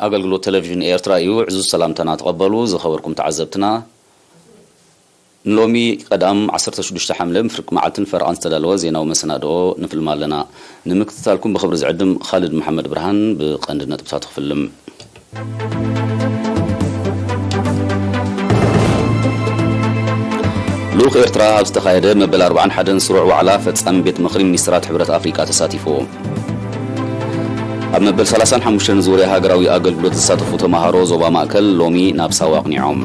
ኣገልግሎት ቴሌቪዥን ኤርትራ እዩ። ዕዙዝ ሰላምታና ተቐበሉ። ዝኸበርኩም ተዓዘብትና፣ ንሎሚ ቀዳም ዓሰርተ ሽዱሽተ ሓምለ፣ ፍርቂ መዓልትን ፈረቓን ዝተዳለወ ዜናዊ መሰናድኦ ንፍልም ኣለና። ንምክትታልኩም ብኽብሪ ዝዕድም ካልድ መሓመድ ብርሃን። ብቐንዲ ነጥብታት ክፍልም። ልኡኽ ኤርትራ ኣብ ዝተኻየደ መበል ኣርባዓን ሓደን ስሩዕ ዋዕላ ፈጻሚ ቤት ምኽሪ ሚኒስትራት ሕብረት ኣፍሪቃ ተሳቲፉ። ኣብ መበል ሰላሳን ሓሙሽተን ዙርያ ሃገራዊ ኣገልግሎት ዝሳተፉ ተማሃሮ ዞባ ማእከል ሎሚ ናብ ሳዋ ኣቕኒዖም።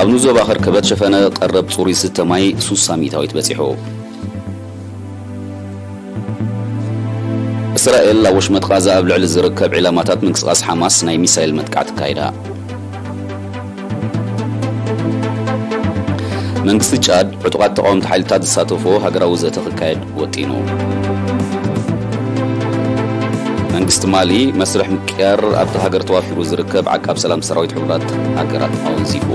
ኣብ ንዞባ ከርከበት ሸፈነ ቀረብ ጽሩይ ዝስተ ማይ ሱሳ ሚእታዊት በጺሑ። እስራኤል ኣብ ወሽመጥ ቃዛ ኣብ ልዕሊ ዝርከብ ዒላማታት ምንቅስቓስ ሓማስ ናይ ሚሳይል መጥቃዕቲ ኣካይዳ። መንግስቲ ጫድ ዕጡቓት ተቓወምቲ ሓይልታት ዝሳተፎ ሃገራዊ ዘተ ክካየድ ወጢኑ። መንግስቲ ማሊ መስርሕ ምቅያር ኣብታ ሃገር ተዋፊሩ ዝርከብ ዓቃብ ሰላም ሰራዊት ሕቡራት ሃገራት ኣወንዚፉ።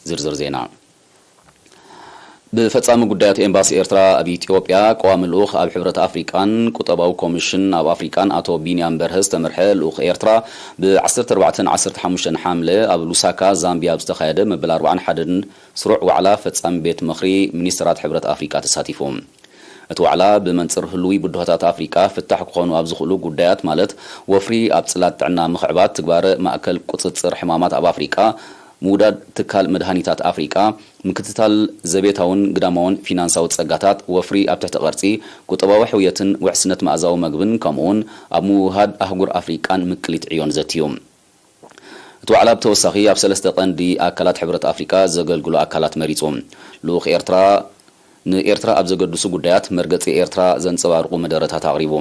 ዝርዝር ዜና። ብፈጻሚ ጉዳያት ኤምባሲ ኤርትራ ኣብ ኢትዮጵያ፣ ቀዋሚ ልኡኽ ኣብ ሕብረት ኣፍሪቃን ቁጠባዊ ኮሚሽን ኣብ ኣፍሪቃን ኣቶ ቢንያም በርሀ ዝተመርሐ ልኡኽ ኤርትራ፣ ብ ዓሰርተ ኣርባዕተን ዓሰርተ ሓሙሽተን ሓምለ ኣብ ሉሳካ ዛምቢያ ኣብ ዝተኻየደ መበል ኣርባዓን ሓደን ስሩዕ ዋዕላ ፈጻሚ ቤት ምኽሪ ሚኒስትራት ሕብረት ኣፍሪቃ ተሳቲፉ። እቲ ዋዕላ፣ ብመንጽር ህልዊ ብድሆታት ኣፍሪቃ ፍታሕ ክኾኑ ኣብ ዝኽእሉ ጉዳያት፣ ማለት ወፍሪ ኣብ ጽላት ጥዕና ምኽዕባት፣ ትግባረ ማእከል ቁጽጽር ሕማማት ኣብ ኣፍሪቃ፣ ምውዳድ ትካል መድሃኒታት ኣፍሪቃ፣ ምክትታል ዘቤታውን ግዳማውን ፊናንሳዊ ጸጋታት፣ ወፍሪ ኣብ ትሕቲ ቅርጺ፣ ቁጠባዊ ሕውየትን ውሕስነት መኣዛዊ መግብን፣ ከምኡውን ኣብ ምውህሃድ ኣህጉር ኣፍሪቃን ምቅሊት ዕዮን ዘትዩ። እቲ ዋዕላ ብተወሳኺ ኣብ ሰለስተ ቀንዲ ኣካላት ሕብረት ኣፍሪቃ ዘገልግሉ ኣካላት መሪጹ። ልኡኽ ኤርትራ ንኤርትራ ኣብ ዘገድሱ ጉዳያት መርገጺ ኤርትራ ዘንጸባርቑ መደረታት ኣቕሪቡ።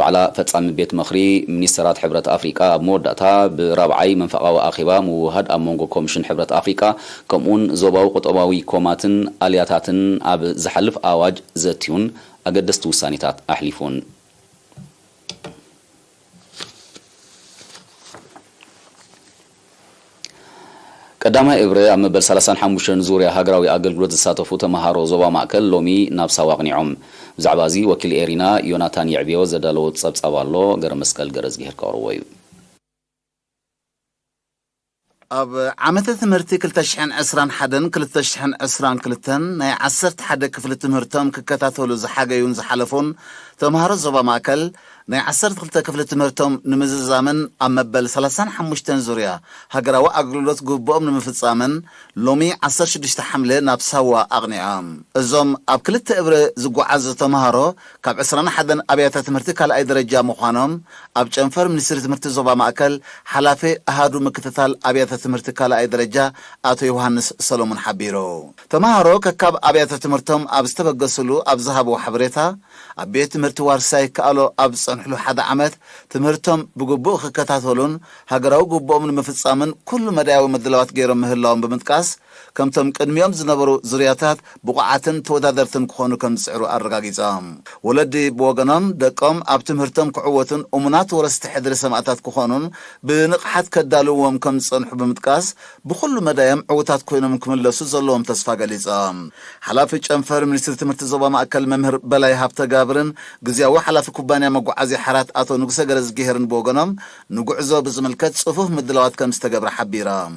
ዋዕላ ፈጻሚ ቤት ምኽሪ ሚኒስተራት ሕብረት ኣፍሪቃ ኣብ መወዳእታ ብራብዓይ መንፈቓዊ ኣኼባ ምውህሃድ ኣብ መንጎ ኮሚሽን ሕብረት ኣፍሪቃ ከምኡውን ዞባዊ ቁጠባዊ ኮማትን ኣልያታትን ኣብ ዝሓልፍ ኣዋጅ ዘትዩን ኣገደስቲ ውሳኔታት ኣሕሊፉን። ቀዳማይ እብረ ኣብ መበል ሰላሳን ሓሙሽተን ዙርያ ሃገራዊ ኣገልግሎት ዝሳተፉ ተመሃሮ ዞባ ማእከል ሎሚ ናብ ሳዋ ኣቕኒዖም። ብዛዕባ እዚ ወኪል ኤሪና ዮናታን የዕብዮ ዘዳለዎ ጸብጻብ ኣሎ። ገረ መስቀል ገረዝግሄር ከቕርቦ እዩ። ኣብ ዓመተ ትምህርቲ ክልተ ሽሕን ዕስራን ሓደን ክልተ ሽሕን ዕስራን ክልተን ናይ ዓሰርተ ሓደ ክፍሊ ትምህርቶም ክከታተሉ ዝሓገዩን ዝሓለፉን ተምሃሮ ዞባ ማእከል፣ ናይ ዓሰርተ ክልተ ክፍሊ ትምህርቶም ንምዝዛምን ኣብ መበል ሰላሳን ሓሙሽተን ዙርያ ሃገራዊ ኣገልግሎት ግቡኦም ንምፍጻምን፣ ሎሚ ዓሰርተ ሽዱሽተ ሓምለ ናብ ሳዋ ኣቕኒዖም። እዞም ኣብ ክልተ እብረ ዝጓዓዙ ተምሃሮ፣ ካብ ዕስራን ሓደን ኣብያተ ትምህርቲ ካልኣይ ደረጃ ምዃኖም፣ ኣብ ጨንፈር ሚኒስትሪ ትምህርቲ ዞባ ማእከል፣ ሓላፊ ኣሃዱ ምክትታል ኣብያተ ትምህርቲ ካልኣይ ደረጃ ኣቶ ዮሃንስ ሰሎሞን ሓቢሩ። ተምሃሮ ከካብ ኣብያተ ትምህርቶም ኣብ ዝተበገስሉ ኣብ ዝሃብዎ ሓበሬታ፣ ኣብ ቤት ትምህርቲ ዋርሳይ ይከኣሎ ኣብ ዝጸንሕሉ ሓደ ዓመት ትምህርቶም ብግቡእ ክከታተሉን ሃገራዊ ግቡኦም ንምፍጻምን ኩሉ መዳያዊ ምድላዋት ገይሮም ምህላዎም ብምጥቃስ፣ ከምቶም ቅድሚኦም ዝነበሩ ዙርያታት ብቑዓትን ተወዳደርትን ክኾኑ ከም ዝጽዕሩ ኣረጋጊጾም። ወለዲ ብወገኖም፣ ደቆም ኣብ ትምህርቶም ክዕወቱን እሙናት ወረስቲ ሕድሪ ሰማእታት ክኾኑን ብንቕሓት ከዳልውዎም ከም ዝጸንሑ ብምጥቃስ፣ ብኹሉ መዳዮም ዕዉታት ኮይኖም ክምለሱ ዘለዎም ተስፋ ገሊጾም። ሓላፊ ጨንፈር ሚኒስትሪ ትምህርቲ ዞባ ማእከል መምህር በላይ ሃብተጋብርን ግዝያዊ ሓላፊ ኩባንያ መጓዓዝያ ሓራት ኣቶ ንጉሰ ገረዝግሄርን ብወገኖም፣ ንጉዕዞ ብዝምልከት ጽፉፍ ምድላዋት ከም ዝተገብረ ሓቢሮም።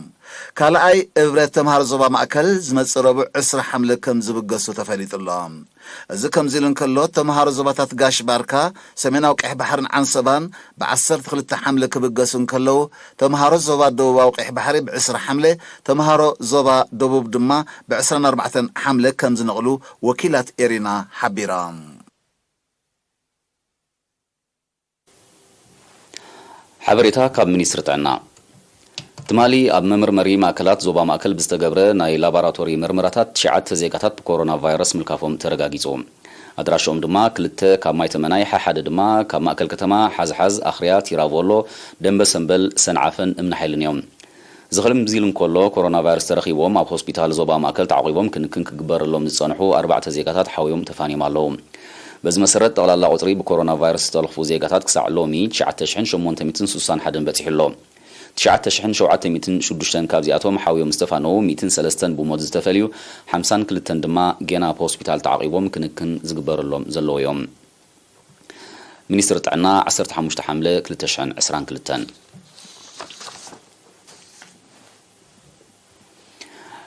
ካልኣይ እብረት ተምሃሮ ዞባ ማእከል ዝመጽእ ረቡዕ ዕስራ ሓምለ ከም ዝብገሱ ተፈሊጡ ኣሎ። እዚ ከምዚ ኢሉ እንከሎ፣ ተምሃሮ ዞባታት ጋሽ ባርካ፣ ሰሜናዊ ቀይሕ ባሕርን ዓንሰባን ብዓሰርተ ክልተ ሓምለ ክብገሱ እንከለዉ፣ ተምሃሮ ዞባ ደቡባዊ ቀይሕ ባሕሪ ብዕስራ ሓምለ፣ ተምሃሮ ዞባ ደቡብ ድማ ብዕስራን ኣርባዕተን ሓምለ ከም ዝነቕሉ ወኪላት ኤሪና ሓቢሮም። ሓበሬታ ካብ ሚኒስትሪ ጥዕና። ትማሊ ኣብ መመርመሪ ማእከላት ዞባ ማእከል ብዝተገብረ ናይ ላቦራቶሪ መርመራታት ትሽዓተ ዜጋታት ብኮሮና ቫይረስ ምልካፎም ተረጋጊጹ። ኣድራሽኦም ድማ ክልተ ካብ ማይተመናይ፣ ሓሓደ ድማ ካብ ማእከል ከተማ ሓዝሓዝ፣ ኣኽርያ፣ ቲራቮሎ፣ ደንበ ሰምበል፣ ሰንዓፈን እምኒ ሓይልን እዮም። እዚ ክልም እዚ ኢሉ እንከሎ፣ ኮሮና ቫይረስ ተረኺቦም ኣብ ሆስፒታል ዞባ ማእከል ተዓቑቦም ክንክን ክግበረሎም ዝጸንሑ ኣርባዕተ ዜጋታት ሓውዮም ተፋንዮም ኣለዉ። በዚ መሰረት፣ ጠቕላላ ቁጽሪ ብኮሮና ቫይረስ ዝተለኽፉ ዜጋታት ክሳዕ ሎሚ ትሽዓተ ሽሕን ሸሞንተ ሚእትን ስሳን ሓደን በጺሑ ኣሎ። ትሽዓተ ሽሕን ሸውዓተ ሚእትን ሽዱሽተን ካብዚኣቶም ሓውዮም ዝተፋነዉ፣ ሚእትን ሰለስተን ብሞት ዝተፈልዩ፣ ሓምሳን ክልተን ድማ ጌና ኣብ ሆስፒታል ተዓቒቦም ክንክን ዝግበረሎም ዘለዉ እዮም። ሚኒስትሪ ጥዕና፣ ዓሰርተ ሓሙሽተ ሓምለ ክልተ ሽሕን ዕስራን ክልተን።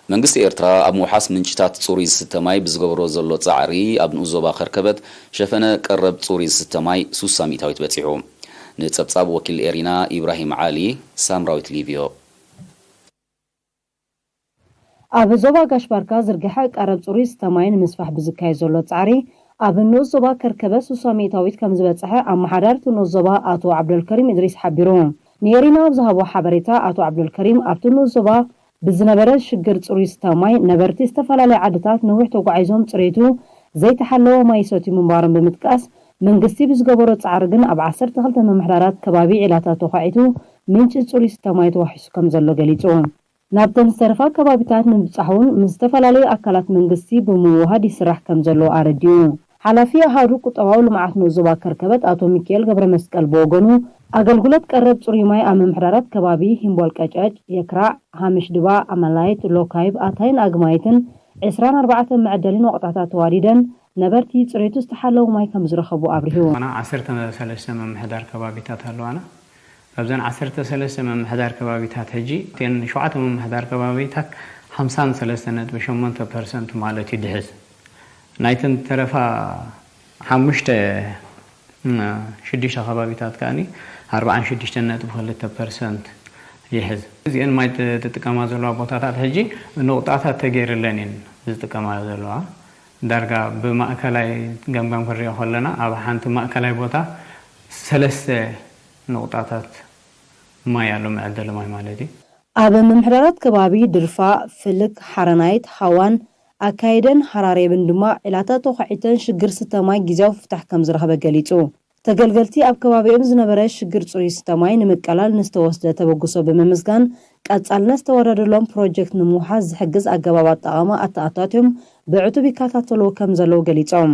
መንግስቲ ኤርትራ ኣብ ምውሓስ ምንጭታት ጽሩይ ዝስተ ማይ ብዝገብሮ ዘሎ ጻዕሪ፣ ኣብ ንኡስ ዞባ ከርከበት ሸፈነ ቀረብ ጽሩይ ዝስተ ማይ ሱሳ ሚእታዊት በጺሑ። ንጸብጻብ ወኪል ኤሪና ኢብራሂም ዓሊ፣ ሳምራዊት ሊብዮ። ኣብ ዞባ ጋሽ ባርካ ዝርግሐ ቀረብ ጽሩይ ዝስተ ማይ ንምስፋሕ ብዝካየድ ዘሎ ጻዕሪ፣ ኣብ ንኡስ ዞባ ከርከበት ሱሳ ሚእታዊት ከም ዝበጽሐ ኣመሓዳሪ እቲ ንኡስ ዞባ ኣቶ ዓብደልከሪም እድሪስ ሓቢሩ። ንኤሪና ኣብ ዝሃቦ ሓበሬታ፣ ኣቶ ዓብደልከሪም ኣብቲ ንኡስ ዞባ ብዝነበረ ሽግር ጽሩይ ዝስተ ማይ፣ ነበርቲ ዝተፈላለያ ዓድታት ነዊሕ ተጓዒዞም ጽሬቱ ዘይተሓለወ ማይ ይሰትዩ ምንባሮም ብምጥቃስ፣ መንግስቲ ብዝገበሮ ጻዕሪ ግን ኣብ ዓሰርተ ክልተ ምምሕዳራት ከባቢ ዒላታት ተዃዒቱ ምንጪ ጽሩይ ዝስተ ማይ ተዋሒሱ ከም ዘሎ ገሊጹ። ናብተን ዝተረፋ ከባቢታት ንምብጻሕ እውን ምስ ዝተፈላለዩ ኣካላት መንግስቲ ብምውህሃድ ይስራሕ ከም ዘሎ ኣረዲኡ። ሓላፊ ኣሃዱ ቁጠባዊ ልምዓት ንኡስ ዞባ ከርከበት ኣቶ ሚካኤል ገብረመስቀል ብወገኑ፣ ኣገልግሎት ቀረብ ጽሩይ ማይ ኣብ ምምሕዳራት ከባቢ ሂምቦል ቀጨጭ፣ የክራዕ፣ ሃምሽ ድባ፣ ኣመላይት፣ ሎካይብ፣ ኣታይን ኣግማይትን ዕስራን ኣርባዕተን መዐደሊ ነቑጣታት ተዋዲደን ነበርቲ ጽሬቱ ዝተሓለወ ማይ ከም ዝረኸቡ ኣብሪሁ። ኣና ዓሰርተ ሰለስተ ምምሕዳር ከባቢታት ኣለዋና። ካብዘን ዓሰርተ ሰለስተ ምምሕዳር ከባቢታት ሕጂ፣ እተን ሸውዓተ ምምሕዳር ከባቢታት ሓምሳን ሰለስተ ነጥቢ ሸሞንተ ፐርሰንት ማለት እዩ ድሕዝ። ናይተን ተረፋ ሓሙሽተ፣ እም፣ ሽዱሽተ ከባቢታት ከኣኒ ኣርባዓን ሽዱሽተን ነጥቢ ክልተ ፐርሰንት ይሕዝ። እዚአን ማይ ት-፣ ትጥቀማ ዘለዋ ቦታታት ሕጂ ንቑጣታት ተገይርለን እየን ዝጥቀማ ዘለዋ። ዳርጋ ብማእከላይ ገምጋም ክንሪኦ ከለና፣ ኣብ ሓንቲ ማእከላይ ቦታ ሰለስተ ንቑጣታት ማይ ኣሎ፣ መዐደሊ ማይ ማለት እዩ። ኣብ ምምሕዳራት ከባቢ ድርፋ፣ ፍልክ፣ ሓረናይት፣ ሃዋን፣ ኣካይደን ሃራሬብን ድማ ዒላታት ተዃዒተን ሽግር ስተ ማይ ግዜያዊ ፍታሕ ከም ዝረኸበ ገሊጹ። ተገልገልቲ ኣብ ከባቢኦም ዝነበረ ሽግር ጽሩይ ስተ ማይ ንምቅላል ንዝተወስደ ተበግሶ ብምምስጋን፣ ቀጻልነት ዝተወረደሎም ፕሮጀክት ንምውሓስ ዝሕግዝ ኣገባብ ኣጠቓቕማ ኣተኣታትዮም ብዕቱብ ይከታተልዎ ከም ዘለዉ ገሊጾም።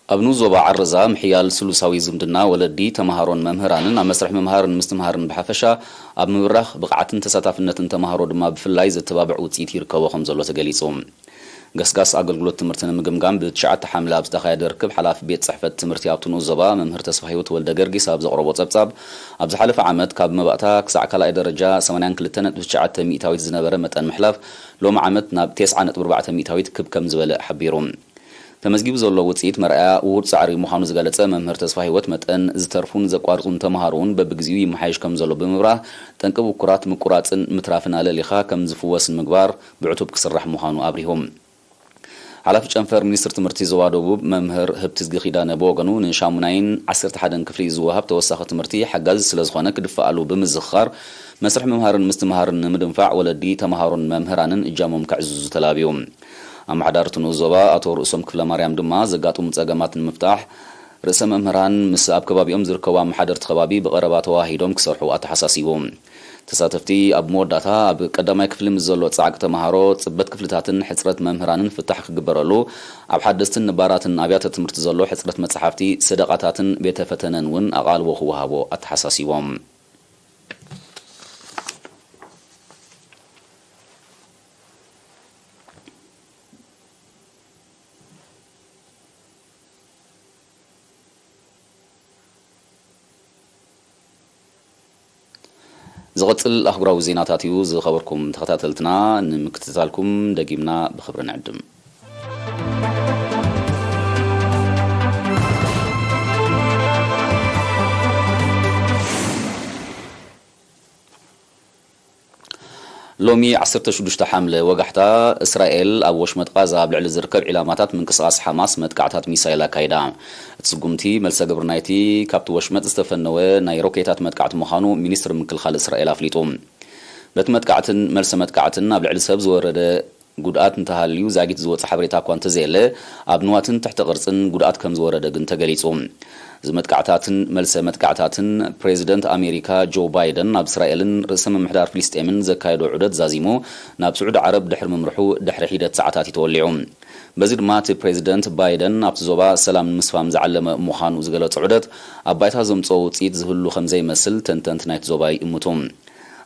ኣብ ንኡስ ዞባ ዓረዛ ምሕያል ስሉሳዊ ዝምድና ወለዲ፣ ተመሃሮን መምህራንን ኣብ መስርሕ ምምሃርን ምስትምሃርን ብሓፈሻ፣ ኣብ ምብራኽ ብቕዓትን ተሳታፍነትን ተመሃሮ ድማ ብፍላይ ዘተባብዕ ውጽኢት ይርከቦ ከም ዘሎ ተገሊጹ። ገስጋስ ኣገልግሎት ትምህርቲ ንምግምጋም ብትሽዓተ ሓምለ ኣብ ዝተኻየደ ርክብ፣ ሓላፊ ቤት ጽሕፈት ትምህርቲ ኣብቲ ንኡስ ዞባ መምህር ተስፋሂወት ወልደ ገርጊስ ኣብ ዘቕረቦ ጸብጻብ፣ ኣብ ዝሓለፈ ዓመት ካብ መባእታ ክሳዕ ካልኣይ ደረጃ ሰማንያን ክልተ ነጥቢ ትሽዓተ ሚእታዊት ዝነበረ መጠን ምሕላፍ፣ ሎሚ ዓመት ናብ ተስዓ ነጥቢ ኣርባዕተ ሚእታዊት ክብ ከም ዝበለ ሓቢሩ። ተመዝጊቡ ዘሎ ውጽኢት መርኣያ ውሁድ ጻዕሪ ምዃኑ ዝገለጸ መምህር ተስፋሂወት፣ መጠን ዝተርፉን ዘቋርጹን ተመሃሮ እውን በብግዜኡ ይመሓየሽ ከም ዘሎ ብምብራህ፣ ጠንቂ ብኩራት ምቁራጽን ምትራፍን ኣለሊኻ ከም ዝፍወስ ንምግባር ብዕቱብ ክስራሕ ምዃኑ ኣብሪሁ። ሓላፊ ጨንፈር ሚኒስትሪ ትምህርቲ ዞባ ደቡብ መምህር ህብትዝጊ ኪዳነ ብወገኑ፣ ንሻሙናይን ዓሰርተ ሓደን ክፍሊ ዝወሃብ ተወሳኺ ትምህርቲ ሓጋዚ ስለ ዝኾነ ክድፋኣሉ ብምዝኽኻር፣ መስርሕ ምምሃርን ምስትምሃርን ንምድንፋዕ ወለዲ፣ ተመሃሮን መምህራንን እጃሞም ከዕዝዙ ተላብዩ። ኣመሓዳሪ እቲ ንኡስ ዞባ ኣቶ ርእሶም ክፍለማርያም ድማ፣ ዘጋጥሙ ጸገማት ንምፍታሕ ርእሰ መምህራን ምስ ኣብ ከባቢኦም ዝርከቡ ኣመሓደርቲ ከባቢ ብቐረባ ተወሃሂዶም ክሰርሑ ኣተሓሳሲቡ። ተሳተፍቲ ኣብ መወዳእታ፣ ኣብ ቀዳማይ ክፍሊ ምስ ዘሎ ጻዕቂ ተመሃሮ፣ ጽበት ክፍልታትን ሕጽረት መምህራንን ፍታሕ ክግበረሉ፣ ኣብ ሓደስትን ነባራትን ኣብያተ ትምህርቲ ዘሎ ሕጽረት መጻሕፍቲ፣ ሰደቓታትን ቤተ ፈተነን እውን ኣቓልቦ ክወሃቦ ኣተሓሳሲቦም። ዝቐጽል ኣህጉራዊ ዜናታት እዩ። ዝኸበርኩም ተኸታተልትና፣ ንምክትታልኩም ደጊምና ብኽብሪ ንዕድም። ሎሚ ዓሰርተ ሽዱሽተ ሓምለ ወጋሕታ፣ እስራኤል ኣብ ወሽመጥ ቃዛ ኣብ ልዕሊ ዝርከብ ዒላማታት ምንቅስቓስ ሓማስ መጥቃዕታት ሚሳይል ኣካይዳ። እቲ ስጉምቲ፣ መልሰ ግብሪ ናይቲ ካብቲ ወሽመጥ ዝተፈነወ ናይ ሮኬታት መጥቃዕቲ ምዃኑ ሚኒስትሪ ምክልኻል እስራኤል ኣፍሊጡ። በቲ መጥቃዕትን መልሰ መጥቃዕትን ኣብ ልዕሊ ሰብ ዝወረደ ጉድኣት እንተሃልዩ ዛጊት ዝወጸ ሓበሬታ እኳ እንተዘየለ፣ ኣብ ንዋትን ትሕተ ቅርጽን ጉድኣት ከም ዝወረደ ግን ተገሊጹ። እዚ መጥቃዕታትን መልሰ መጥቃዕታትን፣ ፕሬዚደንት ኣሜሪካ ጆ ባይደን ናብ እስራኤልን ርእሰ ምምሕዳር ፍልስጤምን ዘካየዶ ዑደት ዛዚሙ፣ ናብ ስዑዲ ዓረብ ድሕሪ ምምርሑ ድሕሪ ሒደት ሰዓታት እዩ ተወሊዑ። በዚ ድማ እቲ ፕሬዚደንት ባይደን ኣብቲ ዞባ ሰላም ንምስፋን ዝዓለመ ምዃኑ ዝገለጸ ዑደት፣ ኣብ ባይታ ዘምጽኦ ውጽኢት ዝህሉ ከም ዘይመስል ተንተንቲ ናይቲ ዞባ ይእምቱ።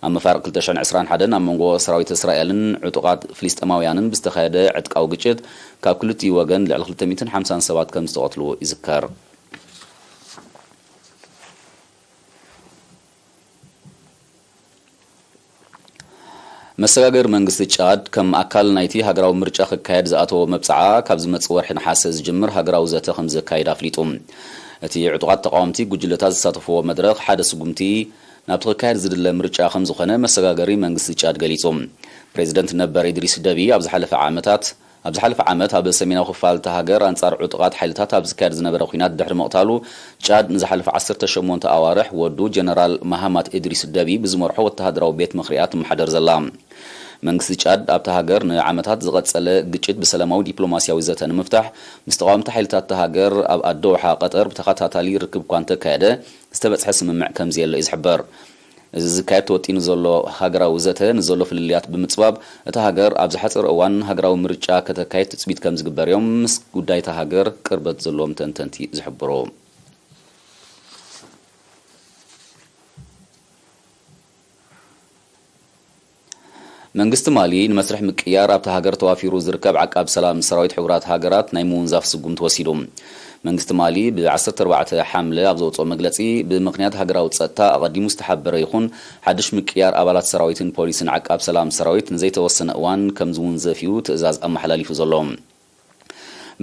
ኣብ መፋርቕ ክልተ ሽሕን ዕስራን ሓደን ኣብ መንጎ ሰራዊት እስራኤልን ዕጡቓት ፍልስጤማውያንን ብዝተኻየደ ዕጥቃዊ ግጭት ካብ ክልቲኡ ወገን ልዕሊ ክልተ ሚእትን ሓምሳን ሰባት ከም ዝተቐትሉ ይዝከር። መሰጋገሪ መንግስቲ ጫድ ከም ኣካል ናይቲ ሃገራዊ ምርጫ ክካየድ ዝኣተዎ መብጽዓ፣ ካብ ዝመጽእ ወርሒ ነሓሰ ዝጅምር ሃገራዊ ዘተ ከም ዘካይድ ኣፍሊጡ። እቲ ዕጡቓት ተቓወምቲ ጉጅለታት ዝሳተፍዎ መድረኽ ሓደ ስጉምቲ ናብቲ ክካየድ ዝድለ ምርጫ ከም ዝኾነ መሰጋገሪ መንግስቲ ጫድ ገሊጹ። ፕሬዚደንት ነበር ኢድሪስ ደቢ ኣብ ዝሓለፈ ዓመታት ኣብ ዝሓለፈ ዓመት ኣብ ሰሜናዊ ክፋል እታ ሃገር ኣንጻር ዕጡቓት ሓይልታት ኣብ ዝካየድ ዝነበረ ኲናት ድሕሪ ምቕታሉ፣ ጫድ ንዝሓለፈ ዓሰርተ ሸሞንተ ኣዋርሕ ወዱ ጀነራል ማሃማት ኢድሪስ ደቢ ብዝመርሖ ወተሃደራዊ ቤት ምኽሪ'ያ ትመሓደር ዘላ። መንግስቲ ጫድ ኣብታ ሃገር ንዓመታት ዝቐጸለ ግጭት ብሰላማዊ ዲፕሎማስያዊ ዘተ ንምፍታሕ ምስ ተቓወምቲ ሓይልታት እታ ሃገር ኣብ ኣደውሓ ቀጠር ብተኸታታሊ ርክብ እኳ እንተካየደ፣ ዝተበጽሐ ስምምዕ ከም ዘየሎ እዩ ዝሕበር። እዚ ዝካየድ ተወጢኑ ዘሎ ሃገራዊ ዘተ ንዘሎ ፍልልያት ብምጽባብ፣ እታ ሃገር ኣብ ዝሓጸረ እዋን ሃገራዊ ምርጫ ከተካይድ ትጽቢት ከም ዝግበር እዮም ምስ ጉዳይ እታ ሃገር ቅርበት ዘለዎም ተንተንቲ ዝሕብሩ። መንግስቲ ማሊ ንመስርሕ ምቅያር ኣብታ ሃገር ተዋፊሩ ዝርከብ ዓቃብ ሰላም ሰራዊት ሕቡራት ሃገራት ናይ ምውንዛፍ ስጉምቲ ወሲዱ። መንግስቲ ማሊ ብ ዓሰርተ ኣርባዕተ ሓምለ ኣብ ዘውፅኦ መግለፂ፣ ብምኽንያት ሃገራዊ ፀጥታ ኣቐዲሙ ዝተሓበረ ይኹን ሓድሽ ምቅያር ኣባላት ሰራዊትን ፖሊስን ዓቃብ ሰላም ሰራዊት ንዘይተወሰነ እዋን ከም ዝውንዘፍ እዩ ትእዛዝ ኣመሓላሊፉ ዘሎ።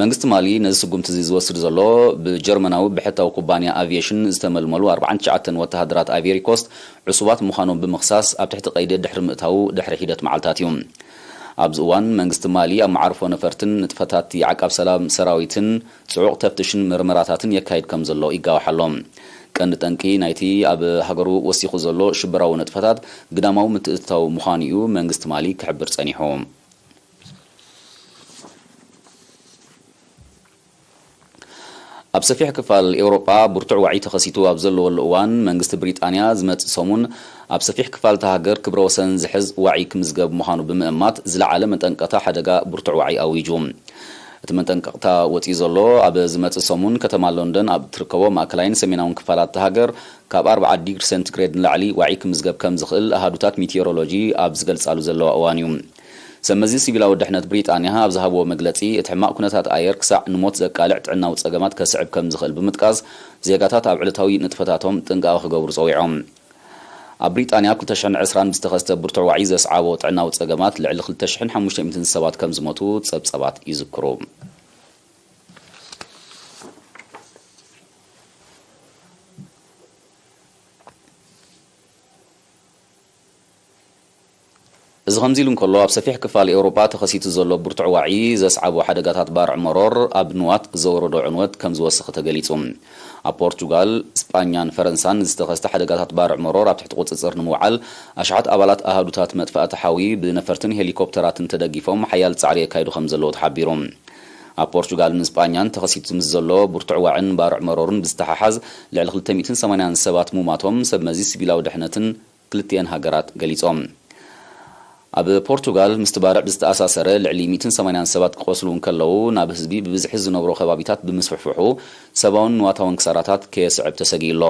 መንግስቲ ማሊ ነዚ ስጉምቲ እዚ ዝወስድ ዘሎ፣ ብጀርመናዊ ብሕታዊ ኩባንያ ኣቪየሽን ዝተመልመሉ ኣርባዓን ትሽዓተን ወተሃደራት ኣይቬሪ ኮስት ዕሱባት ምዃኖም ብምኽሳስ ኣብ ትሕቲ ቀይዲ ድሕሪ ምእታዉ ድሕሪ ሒደት መዓልታት እዩ። ኣብዚ እዋን መንግስቲ ማሊ ኣብ መዓርፎ ነፈርትን ንጥፈታት ዓቃብ ሰላም ሰራዊትን ጽዑቕ ተፍትሽን ምርመራታትን የካይድ ከም ዘሎ ይጋዋሕ ኣሎ። ቀንዲ ጠንቂ ናይቲ ኣብ ሃገሩ ወሲኹ ዘሎ ሽበራዊ ንጥፈታት ግዳማዊ ምትእትታው ምዃኑ እዩ መንግስቲ ማሊ ክሕብር ጸኒሑ። ኣብ ሰፊሕ ክፋል ኤውሮጳ ብርቱዕ ዋዒ ተኸሲቱ ኣብ ዘለወሉ እዋን፣ መንግስቲ ብሪጣንያ ዝመጽእ ሰሙን ኣብ ሰፊሕ ክፋል እታ ሃገር ክብረ ወሰን ዝሕዝ ዋዒ ክምዝገብ ምዃኑ ብምእማት፣ ዝለዓለ መጠንቀቕታ ሓደጋ ብርቱዕ ዋዒ ኣዊጁ። እቲ መጠንቀቕታ ወጺኡ ዘሎ፣ ኣብ ዝመጽእ ሰሙን ከተማ ሎንደን ኣብ እትርከቦ ማእከላይን ሰሜናውን ክፋላት እታ ሃገር ካብ ኣርብዓ ዲግሪ ሴንቲግሬድ ንላዕሊ ዋዒ ክምዝገብ ከም ዝኽእል ኣሃዱታት ሚቲዮሮሎጂ ኣብ ዝገልጻሉ ዘለዋ እዋን እዩ። ሰብ መዚ ሲቪላዊ ድሕነት ብሪጣንያ ኣብ ዝሃብዎ መግለጺ፣ እቲ ሕማቕ ኩነታት ኣየር ክሳዕ ንሞት ዘቃልዕ ጥዕናዊ ጸገማት ከስዕብ ከም ዝኽእል ብምጥቃስ፣ ዜጋታት ኣብ ዕለታዊ ንጥፈታቶም ጥንቃቐ ክገብሩ ጸዊዖም። ኣብ ብሪጣንያ ኣብ ክልተ ሽሕን ዕስራን ብዝተኸስተ ብርቱዕ ዋዒ ዘስዓቦ ጥዕናዊ ጸገማት ልዕሊ ክልተ ሽሕን ሓሙሽተ ሚእትን ሰባት ከም ዝሞቱ ጸብጻባት ይዝክሩ። እዚ ከምዚ ኢሉ እንከሎ፣ ኣብ ሰፊሕ ክፋል ኤውሮጳ ተኸሲቱ ዘሎ ብርቱዕ ዋዒ ዘስዓቦ ሓደጋታት ባርዕ መሮር ኣብ ንዋት ዘውረዶ ዕንወት ከም ዝወሰኸ ተገሊጹ። ኣብ ፖርቹጋል፣ ስጳኛን ፈረንሳን ዝተኸስተ ሓደጋታት ባርዕ መሮር ኣብ ትሕቲ ቁጽጽር ንምውዓል፣ ኣሽሓት ኣባላት ኣሃዱታት መጥፋእቲ ሓዊ ብነፈርትን ሄሊኮፕተራትን ተደጊፎም ሓያል ጻዕሪ የካይዱ ከም ዘለዉ ተሓቢሩ። ኣብ ፖርቹጋልን ስጳኛን ተኸሲቱ ምስ ዘሎ ብርቱዕ ዋዕን ባርዕ መሮርን ብዝተሓሓዝ፣ ልዕሊ ክልተ ሚእትን ሰማንያን ሰባት ምሟቶም ሰብ መዚ ሲቪላዊ ድሕነትን ክልቲኤን ሃገራት ገሊጾም። ኣብ ፖርቱጋል ምስቲ ባርዕ ብዝተኣሳሰረ ልዕሊ ሚእትን ሰማንያን ሰባት ክቖስሉ እንከለዉ፣ ናብ ህዝቢ ብብዝሒ ዝነብሮ ከባቢታት ብምስፍሕፍሑ ሰብኣውን ንዋታውን ክሳራታት ከየስዕብ ተሰጊኡ ኣሎ።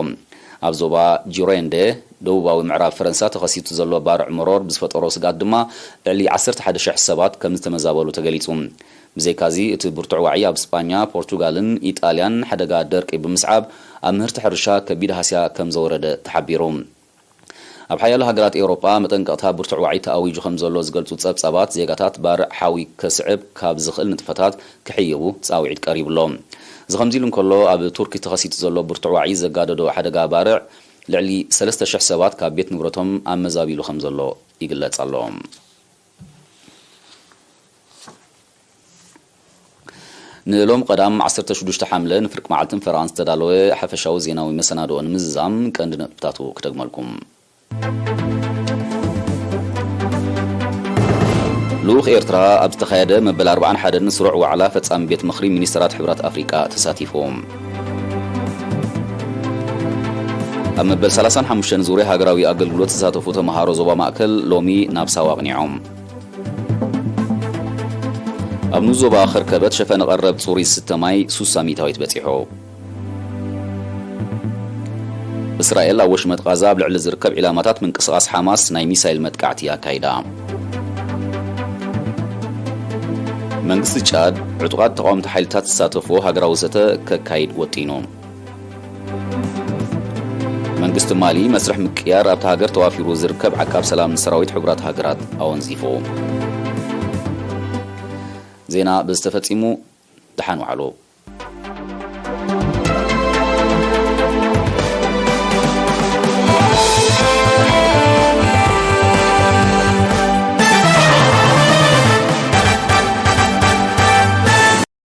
ኣብ ዞባ ጂሮንዴ፣ ደቡባዊ ምዕራብ ፈረንሳ ተኸሲቱ ዘሎ ባርዕ መሮር ብዝፈጠሮ ስግኣት ድማ ልዕሊ ዓሰርተ ሓደ ሽሕ ሰባት ከም ዝተመዛበሉ ተገሊጹ። ብዘይካዚ፣ እቲ ብርቱዕ ዋዒ ኣብ ስጳኛ፣ ፖርቱጋልን ኢጣልያን ሓደጋ ደርቂ ብምስዓብ፣ ኣብ ምህርቲ ሕርሻ ከቢድ ሃስያ ከም ዘውረደ ተሓቢሩ። ኣብ ሓያሎ ሃገራት ኤውሮጳ መጠንቀቕታ ብርቱዕ ዋዒ ተኣዊጁ ከም ዘሎ ዝገልጹ ጸብጻባት፣ ዜጋታት ባርዕ ሓዊ ከስዕብ ካብ ዝኽእል ንጥፈታት ክሕይቡ ጻውዒት ቀሪቡ ኣሎ። እዚ ከምዚ ኢሉ እንከሎ፣ ኣብ ቱርኪ ተኸሲቱ ዘሎ ብርቱዕ ዋዒ ዘጋደዶ ሓደጋ ባርዕ፣ ልዕሊ ሰለስተ ሽሕ ሰባት ካብ ቤት ንብረቶም ኣመዛቢሉ ከም ዘሎ ይግለጽ ኣሎ። ንሎም ቀዳም ዓሰርተ ሽዱሽተ ሓምለ ንፍርቂ መዓልትን ፈረቓን ዝተዳለወ ሓፈሻዊ ዜናዊ መሰናድኦ ንምዝዛም ቀንዲ ነጥብታቱ ክደግመልኩም። ልኡኽ ኤርትራ ኣብ ዝተኻየደ መበል ኣርባዓን ሓደን ስሩዕ ዋዕላ ፈጻሚ ቤት ምኽሪ ሚኒስተራት ሕብራት ኣፍሪቃ ተሳቲፉ። ኣብ መበል ሰላሳን ሓሙሽተን ዙርያ ሃገራዊ ኣገልግሎት ዝሳተፉ ተመሃሮ ዞባ ማእከል ሎሚ ናብ ሳዋ ኣቕኒዖም። ኣብ ንኡስ ዞባ ከርከበት ሸፈነ ቀረብ ጽሩይ ዝስተ ማይ ሱሳ ሚእታዊት በጺሑ። እስራኤል ኣብ ወሽመጥ ቓዛ ኣብ ልዕሊ ዝርከብ ዒላማታት ምንቅስቓስ ሓማስ ናይ ሚሳይል መጥቃዕቲ ኣካይዳ። መንግስቲ ጫድ ዕጡቓት ተቓወምቲ ሓይልታት ዝሳተፍዎ ሃገራዊ ዘተ ከካይድ ወጢኑ። መንግስቲ ማሊ መስርሕ ምቅያር ኣብታ ሃገር ተዋፊሩ ዝርከብ ዓቃብ ሰላም ንሰራዊት ሕቡራት ሃገራት ኣወንዚፉ። ዜና ብዝተፈጺሙ። ደሓን ዋዕሉ።